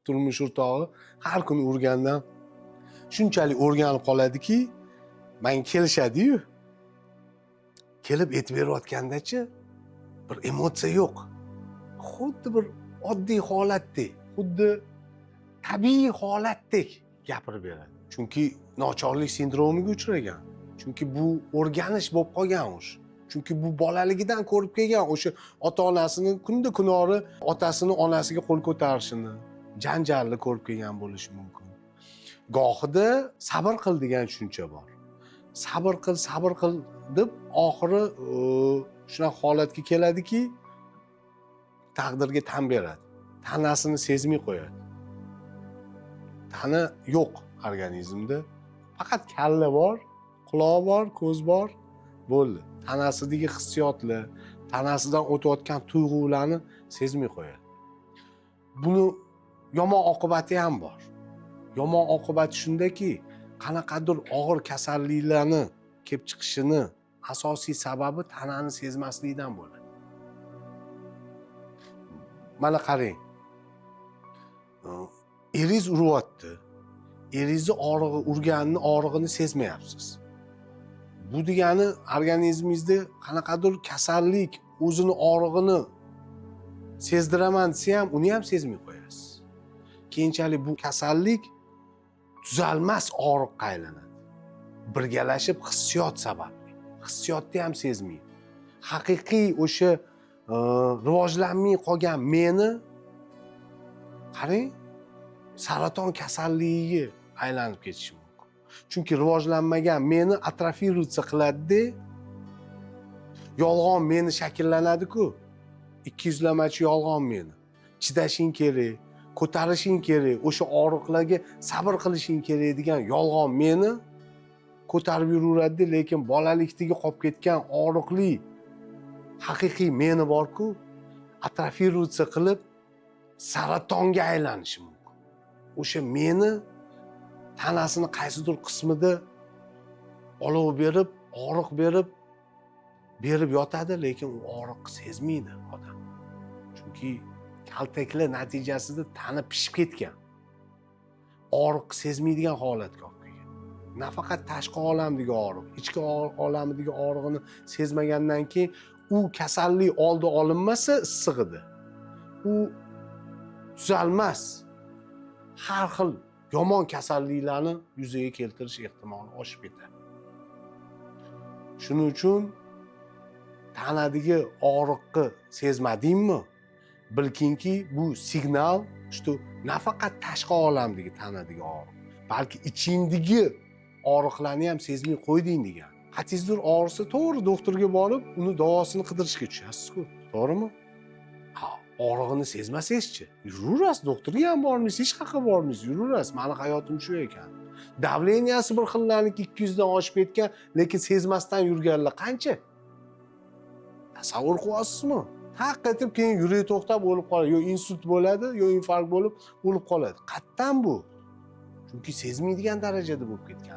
Turmush o'rtog'i har kuni urgandan shunchalik o'rganib qoladiki, manga kelishadiyu, kelib aytib berayotgandachi, bir emotsiya yo'q, xuddi bir oddiy holatdek, xuddi tabiiy holatdek gapirib beradi. Chunki nochorlik sindromiga uchragan, chunki bu o'rganish bo'lib qolgan o'sha, chunki bu bolaligidan ko'rib kelgan o'sha ota onasini kunda kunora otasini onasiga qo'l ko'tarishini, janjalni ko'rib kelgan bo'lishi mumkin. Gohida sabr qil degan tushuncha bor. Sabr qil, sabr qil deb oxiri shunaqa holatga keladiki, taqdirga tan beradi, tanasini sezmay qo'yadi. Tana yo'q organizmda, faqat kalla bor, quloq bor, ko'z bor, bo'ldi. Tanasidagi hissiyotlar, tanasidan o'tayotgan tuyg'ularni sezmay qo'yadi. Buni yomon oqibati ham bor. Yomon oqibati shundaki, qanaqadir og'ir kasalliklarni kelib chiqishini asosiy sababi tanani sezmaslikdan bo'ladi. Mana qarang, eringiz uryapti, eringizni og'rig'i, urganini og'rig'ini sezmayapsiz. Bu degani organizmingizda qanaqadir kasallik o'zini og'rig'ini sezdiraman desa ham, uni ham sezmay qo'yasiz. Keyinchalik bu kasallik tuzalmas og'riqqa aylanadi, birgalashib hissiyot sababli hissiyotni ham sezmaydi. Haqiqiy o'sha rivojlanmay qolgan meni, qarang, saraton kasalligiga aylanib ketishi mumkin, chunki rivojlanmagan meni атрофироваться qiladida, yolg'on meni shakllanadiku, ikki yuzlamachi yolg'on meni. Chidashing kerak, ko'tarishing kerak, o'sha og'riqlarga sabr qilishing kerak degan yolg'on meni ko'tarib yuraveradida. Lekin bolalikdagi qolib ketgan og'riqli haqiqiy meni borku, атрофироваться qilib saratonga aylanishi mumkin. O'sha meni tanasini qaysidir qismida olov berib, og'riq berib berib yotadi, lekin u og'riqni sezmaydi odam, chunki kaltaklar natijasida tana pishib ketgan, og'riqni sezmaydigan holatga olib kelgan. Nafaqat tashqi olamdagi og'riq, ichki olamidagi og'rig'ini sezmagandan keyin u kasallik oldi olinmasa issig'ida, u tuzalmas har xil yomon kasalliklarni yuzaga keltirish ehtimoli oshib ketadi. Shuning uchun tanadagi og'riqni sezmadingmi, bilginki, bu signal, что nafaqat tashqi olamdagi tanadagi og'riq, balki ichingdagi og'riqlarni ham sezmay qo'yding degan. Qayerdir og'risa, to'g'ri doktorga borib, uni davosini qidirishga tushasizku, to'g'rimi? Ha, og'rig'ini sezmasangizchi, yuraverasiz, doktorga ham bormaysiz, hech qayerga bormaysiz, yuraverasiz. Mani hayotim shu ekan. Давления si bir xillarniki 200 dan oshib ketgan, lekin sezmasdan yurganlar qancha, tasavvur qilyapsizmi? Taq etib keyin yuragi to'xtab o'lib qoladi, yo insult bo'ladi, yo infarkt bo'lib o'lib qoladi. Qayerdan bu? Chunki sezmaydigan darajada bo'lib ketgan.